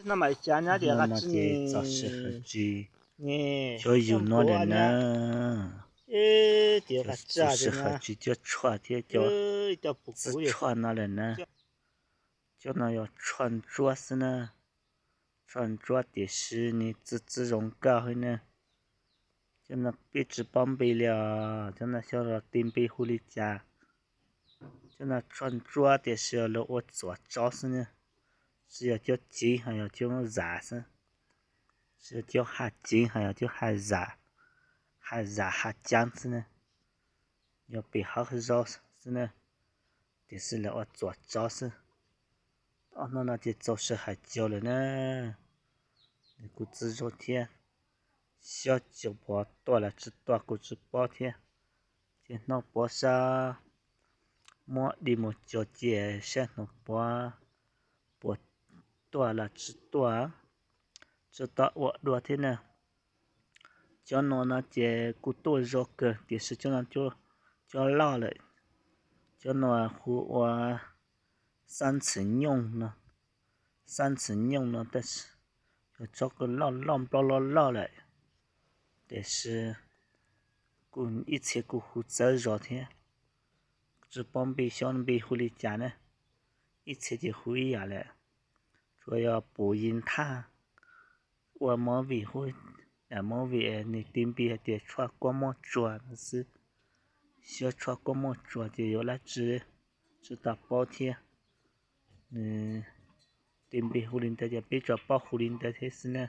Hnub no ces txog sij hawm tsis cov yug no lawm na. Cov sij hawm tsis cov tshuaj thiab cov txiv tshuaj no lawm na. Cov no yog tshuaj ntsuab xwb na. Tshuaj ntsuab tiam sis nws txi txi zoo nkauj heev na. Cov no peb tsis paub npe li os, cov no xyov los tis npe hu li cas. Cov no tshuaj ntsuab tiam sis lawv ua txuas tso xwb na. Tsis yog cov civ ho yog cov zam xwb. Tsis yog cov ha civ ho yog cov ha zam, ha zam ha caav xwb na. Yog pem hawv zos xwb na, tiam sis lawv ua txuas tso xwb. Ob hnub no ces txaus sij hawm cov lawm na. Kuv txiv zog thiab, xyov cov puas tuaj los tsis tuaj kuv tsis paub thiab. Ces hnub puav sab muab di mus cov ces saib hnub puav puas tuaj los tsis tuaj, tsis tau ua dua thiab na. Cov no no ces kuj tuaj zoo kawg tiam sis cov no cov loj lawm. Cov no hu ua xab ntxwv nyooj no, xab ntxwv nyooj no tab sis yog tsob kws loj loj nplooj loj loj lawm. Tiam sis kuj ib txhia kuj hu txawv zog thiab. Tsis paub npe xyov npe hu li cas na. Ib txhia ces hu ib yam lawm. Tsuas yog pum yig nthaj ua movie hu, movie nws tis npe hais tias tshuaj kuab muaj tsuag no xwb. Xyov tshuaj kuab muaj tsuag ces yuav dab tsi, tsis tau paub thiab. Nws tis npe hu li ntawd ces peb tsuas paub hu li ntawd thiab xwb na.